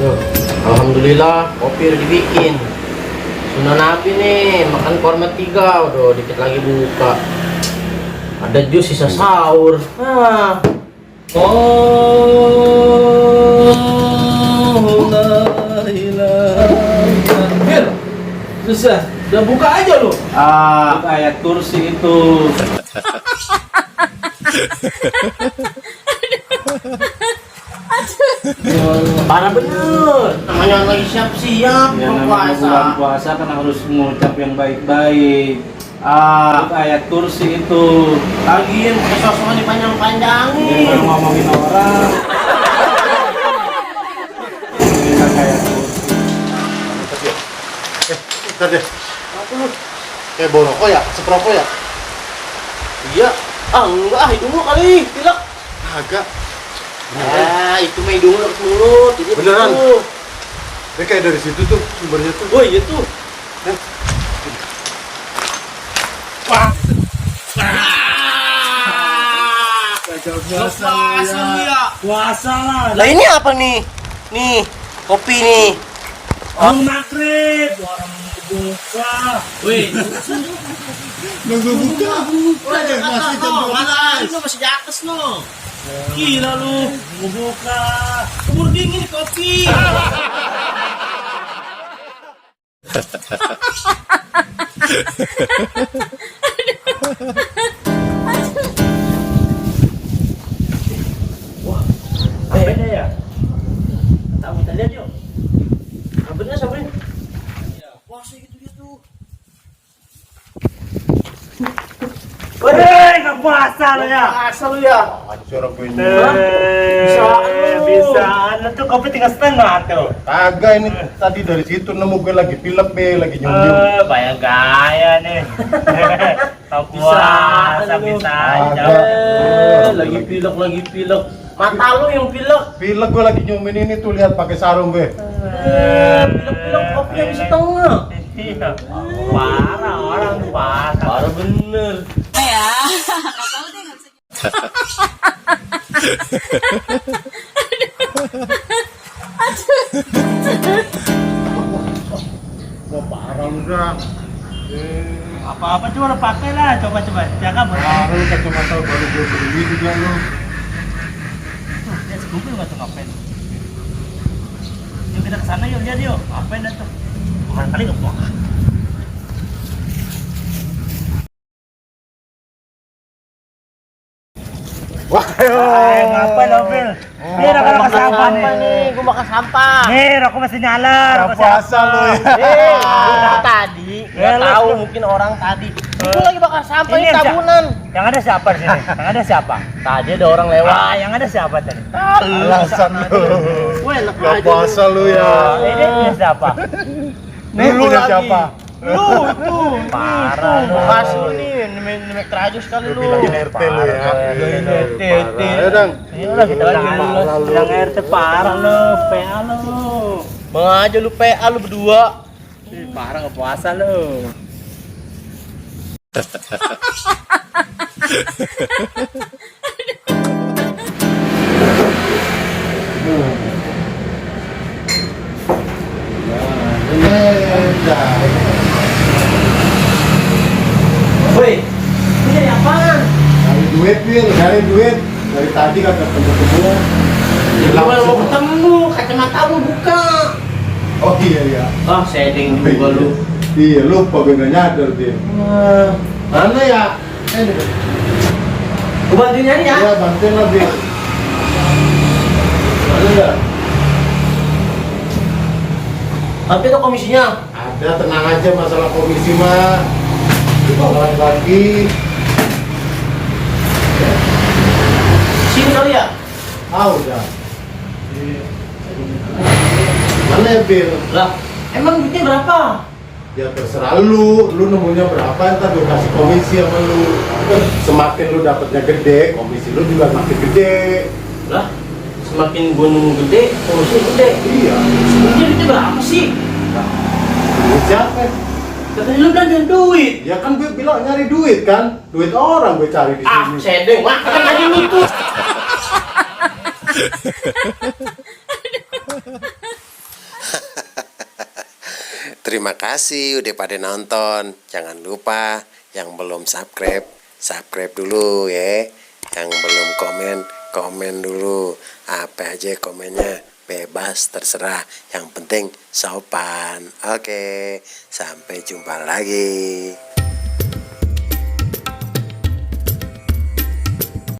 Tuh, alhamdulillah kopi udah dibikin. Sunnah Nabi nih, makan korma 3, udah dikit lagi buka. Ada jus sisa sahur. Nah. Oh, la ilaha illallah. Susah, udah buka aja lu. Buka ayat kursi itu. Parah bener. Namanya lagi siap-siap Ya, bulan namanya bulan puasa. puasa kan harus mengucap yang baik-baik. Buka ayat kursi itu. Lagian kesosokan dipanjang-panjangin. Jangan ngomongin orang. Ini ayat kursi. Bentar deh. Kayak bawa rokok ya? Seperokok ya? Iya. Ah enggak, hidung lu kali, pilek. Agak. Itu mah hidung lu ke mulut. Jadi Beneran? begitu. Ini kayak dari situ tuh sumbernya tuh. Oh iya tuh. Puasa ya. Puasa lah. Lah ini apa nih? Nih, kopi nih. Orang maghrib, orang buka. Wih, Nunggu buka. Masih jam 12. Lu masih di atas lo. Gila lu, buka. Keburu dingin kopi. Beda ya? Tak kita lihat yuk. Bener Sabrin. Puasa gitu dia tuh. Weh, nggak puasa lo ya? Puasa lu ya. Hancur aku ini. Bisa. Lu tuh kopi tinggal setengah tuh. Kagak ini tadi dari situ nemu gue lagi pilek be, lagi nyum-nyum. Banyak gaya nih. Tahu puasa bisa aja. Lagi pilek. Mata lu yang pilek. Pilek gue lagi nyumin ini tuh, lihat pakai sarung be. Pilek kopi yang setengah. Iya. Parah orang puasa. Parah bener. Ya, nggak tahu deh nggak bisa. Wah parah lu dah. Apa-apa cuma udah pakai lah, coba-coba. Jangan Parah lu kacamata baru gue beli juga lu. Ya Google nggak tuh ngapain? Yuk kita kesana yuk, lihat yuk. Ngapain dah tuh? Bukan kali nggak puasa. Wah, Ngapain lo, Bil? Biar aku makan sampah nih. Gua makan sampah. Nih, aku masih nyala. Nggak puasa lu ya. Tadi Ya, nggak lu- tahu mungkin orang tadi. Gua lagi bakal sampah Ini ini yang tabunan. Yang ada siapa di sini? Yang ada siapa? Tadi ada orang lewat. Yang ada siapa tadi? Alasan lu. Wah, enak Nggak aja. puasa lu ya. Ini punya siapa? Nih punya siapa? Lu itu. Parah lu. Pas lu nih, nemek terajus sekali Lu lu. bilangin RT lu ya. RT. Ayo dong. Ini udah kita bilang RT parah lu, PA lu. Bang aja lu PA lu berdua. Ih, parah nggak puasa lu. Woi, ini dari apaan? Cari duit, Bil. Cari duit. Dari tadi kagak ketemu-ketemu. Gimana mau ketemu? Kacamata lu buka. Oh iya iya. Ah, setting juga lu. Iya, lupa gue nggak nyadar dia. Mana ya? Gua bantuin nyari ya. Iya, bantuin lah, Bil. Ada nggak? Tapi itu komisinya. Ada, tenang aja masalah komisi mah. Kita lain lagi. Sini kali ya. Ah udah. Mana ya, Bil? Lah, emang duitnya berapa? Ya terserah lu nemunya berapa ntar gue kasih komisi sama lu. Semakin lu dapatnya gede, komisi lu juga makin gede. Lah, semakin gua nunggu gede, komisi gede. Iya. Sebenarnya duitnya berapa sih? Duit siapa? Katanya lu belanjain duit. Ya kan gue bilang nyari duit kan, duit orang gue cari di Ah, sini. sedeng, wah, kan aja itu. Terima kasih udah pada nonton. Jangan lupa yang belum subscribe, subscribe dulu ya. Yang belum komen, komen dulu. Apa aja komennya bebas terserah. Yang penting sopan. Oke, sampai jumpa lagi.